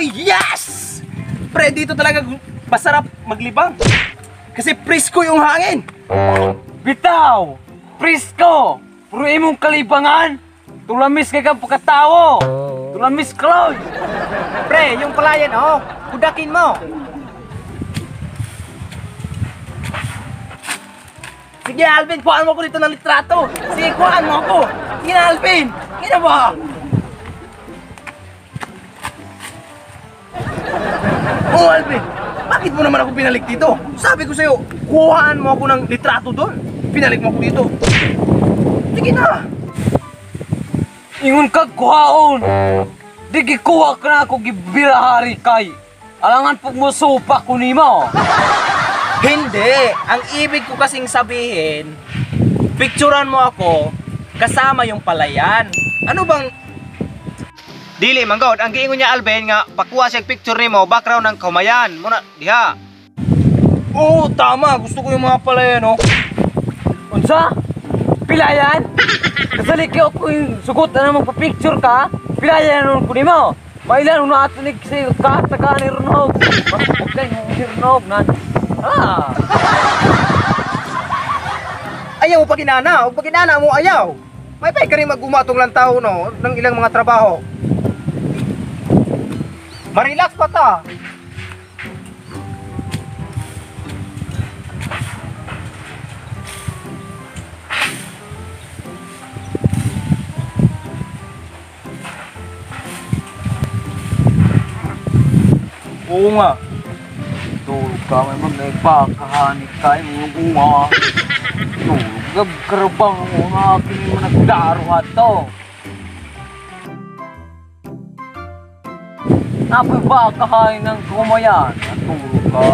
Oh, yes! Pre, dito talaga masarap maglibang. Kasi presko yung hangin. Bitaw! Presko! Puro imong kalibangan! Tulamis kay kang pagkatao! Tulamis, Cloyd! Pre, yung palayan, oh. Kudakin mo. Sige, Alvin, kuhaan mo ako dito ng litrato. Sige, kuhaan mo ako. Sige na, Alvin. Sige na ba? Oh, Alvin, bakit mo naman ako pinalik dito? Sabi ko sa'yo, kuhaan mo ako ng litrato doon. Pinalik mo ako dito. Sige na. Ingon kag kuhaon! Di gikuha ka na ako gibirahari kay. Alangan pag mo sopa ko nimo. Hindi. Ang ibig ko kasing sabihin, picturean mo ako kasama yung palayan. Ano bang... Dili, manggod. Ang giingon niya, Alvin, nga pakuha siya picture nimo, background ng kumayan. Muna, diha. Oo, tama. Gusto ko yung mga palayan, oh. Unsa? Pilayan? Kasali kayo ko yung sugot na magpa-picture ka, pilayan nun ko nimo. Mailan una ato ni kasi kataka ni Runog. Magpagkay ni Runog na. Ah! Ayaw mo paginana. O paginana mo, ayaw. May pay ka rin mag-umatong lang tao, no, ng ilang mga trabaho. Marelax pa ta. Oo nga. Tulog ka, may mga nagpakahanik ka, mga bunga. Tulog, karabang mo nga, kini mo nagdaro ato. Napoy ba kahain ng kumayan? Tulog ka.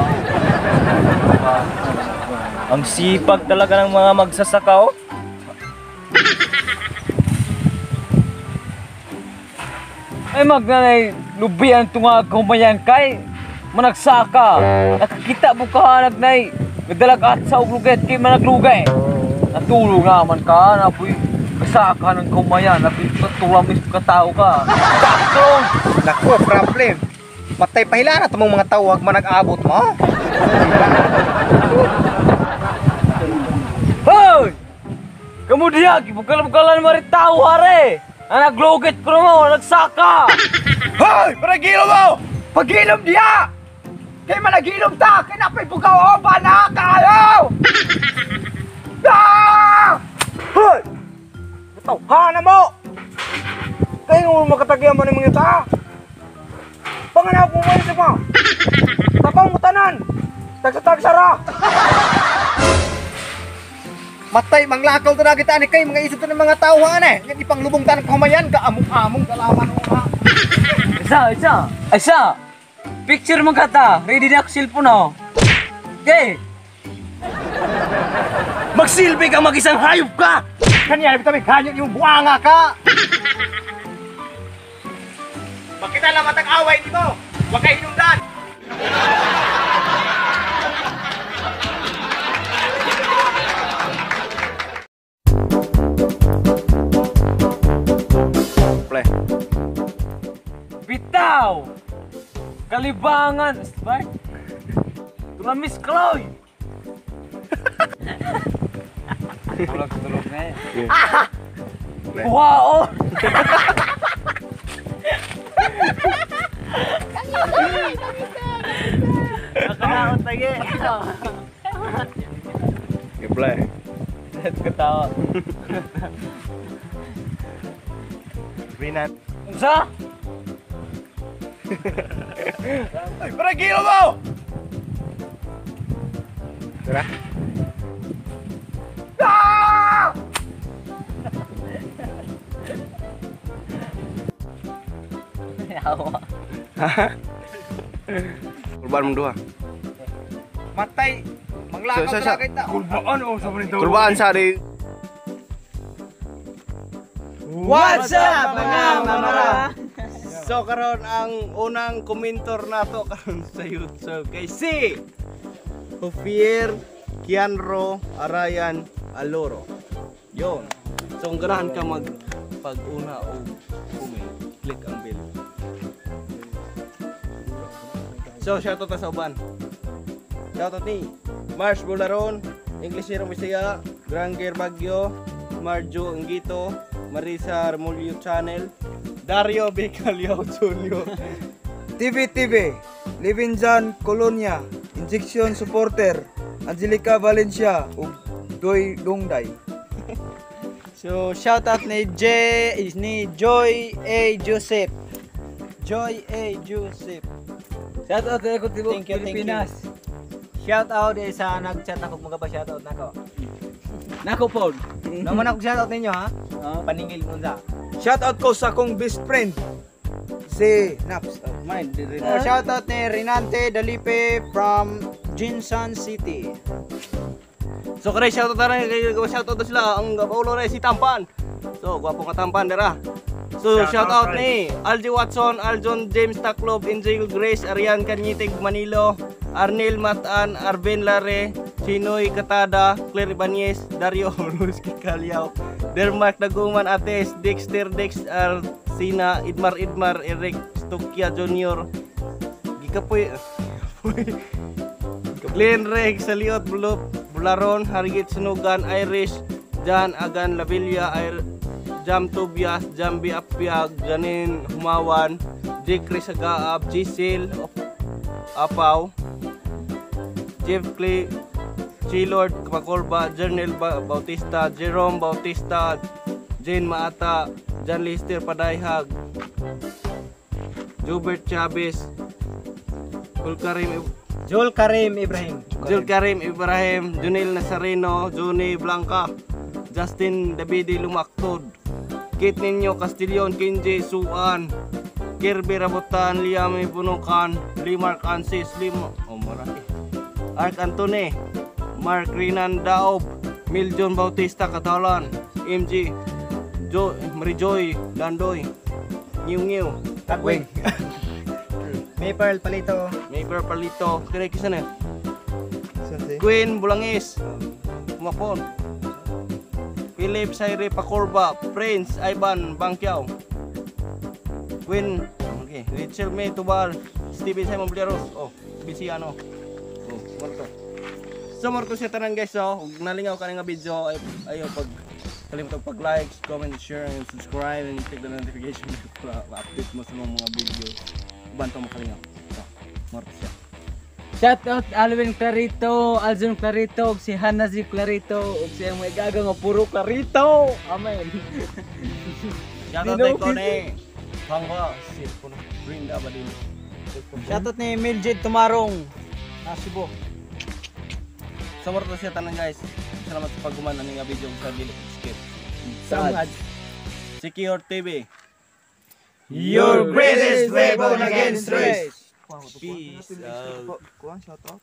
Ang sipag talaga ng mga magsasaka, oh. Ay magnanay, lubian to nga kumayan kay managsaka. Nakakita mo ka nagnay, nagdalag at sa ugluget kay managlugay. Natulog naman ka, napoy kasaka ng kumayan, napoy tulamis ka tao ka. Taktong! Naku, problem. Matay pahila na tumong mga tawag manag-abot mo. Hoy! Kamu diya, gibugal-bugalan mo rin tao, hare! Ang naglugit ko naman, nagsaka! Hoy! Paragilom mo! Pagilom diya! Kay managilom ta! Kay napay bugaw o bana kayo! Ah! Hoy! Tawhana mo! Kaya nga makatagyan mo ng mga ta! Panganaw ko mo ito mo! Tapang mo tanan! Tagsa-tagsara! Matay, manglakaw to na kita ni kay mga isip to ng mga tauhan eh. Yan ipanglubong ta ng kamayan, kaamong-among kalaman o ha. Isa, isa! Isa! Picture mo kata! Ready na ako cellphone, oh! Okay! Magsilbi ka mag-isang hayop ka! Kanya, ibig kanya yung buanga ka! Makita lang matag away ni mo! Huwag kayo hinungdan! Pre. Bitaw! Kalibangan! Bart? Tulamis Chloe! Tulog-tulog na eh. Wow! Nakakaot lagi. Geble. Ketawa. Rinan. Unsa? Ay, paragilo mo! Tara. Ah! Yawa. Kulbaan mong duha. Matay, manglakaw Sa- sa kita. Kulbaan oh, sa nito. Kulbaan sa di. What's up mga mamara? So karon ang unang komentor nato karon sa YouTube kay si Javier Kianro Arayan Aloro. Yon. So kung ganahan ka mag pag-una o comment, click ang bell. So shoutout ta sa uban. Shoutout ni Mars Bularon, Inglesero Misaya, Granger Bagyo, Marjo Ingito, Marisa Remulyo Channel, Dario B. Calio Jr. TV TV, Livinjan Colonia, Injection Supporter, Angelica Valencia, ug Doy Dongday. So shout out ni J is ni Joy A Joseph. Joy A Joseph. Shout out sa ko tibok Thank you, thank you. Pilipinas. Shout out eh, sa nag-chat ako mga pa shout out nako. Nako pod. Naman ako shout out ninyo ha. Paningil mo sa. Shout out ko sa akong best friend, si Naps. Mine, dire. Oh, shout out ni Renante Dalipe from Jinsan City. So kare shoutout na rin, shoutout na sila ang Paulo rin si Tampan. So gwapo ka Tampan dira. So shoutout ni Algie Watson, Aljon James Taclob, Angel Grace, Arian Canyitig Manilo, Arnel Matan, Arvin Lare, Chinoy Katada, Claire Ibanez, Dario Luis Kikaliao, Dermark Daguman Ates, Dexter Dex Arsina, Idmar Idmar, Eric Stukia Jr., Gikapoy Glenn Reg, Saliot, Bulup, Bularon, Harigit Sunugan, Irish, Jan Agan Lavilla, Jam Tobias, Jambi Apiag, Janin Humawan, J. Chris Agaab, G. Sil, Apaw, Jeff Clay, G. Lord Macorba, Jernel Bautista, Jerome Bautista, Jane Maata, John Lister Padayhag, Jubert Chavez, Kulkarim Joel Karim Ibrahim. Jul Karim Ibrahim, Junil Nazareno, Juni Blanca, Justin Davide Lumaktod, Kate Nino Castillon, Kenji Suan, Kirby Rabutan, Liam Bunukan, Lee Mark Ansis, Lim oh, marami. Ark Antone, Mark Rinan Daob, Miljon Bautista Catalan, MG, Jo, Marijoy Landoy, Ngiw Ngiw, Tagwing. May Pearl Palito. Mayber Palito, kaya kisa na. Gwen Bulangis, Kumapon, Philip Saire Pacorba, Prince Ivan Bangkiao, Gwen, okay, Rachel May Tubal, Steven Simon Bliaros, oh, Bisiano, oh, marto. So marto siya tanan guys, so, ug nalingaw ka nga video, ay, ayo pag kalimutan pag like, comment, share, and subscribe, and click the notification bell para ma-update mo sa mga video. Uban to makalingaw. So, marto siya. Shout out Alvin Clarito, Alzon Clarito, ug si Hannah Z Clarito, ug si ang mga igaga nga puro Clarito. Amen. Shoutout kay Kone. Pangwa, cellphone. Brinda Badin. Shout out ni Miljid Tumarong. Na Cebu. So marto siya tanan guys. Salamat sa paghuman ani nga video sa dili skip. Sad. Secure TV. Your greatest weapon against race. Peace out. Kuan, shout out.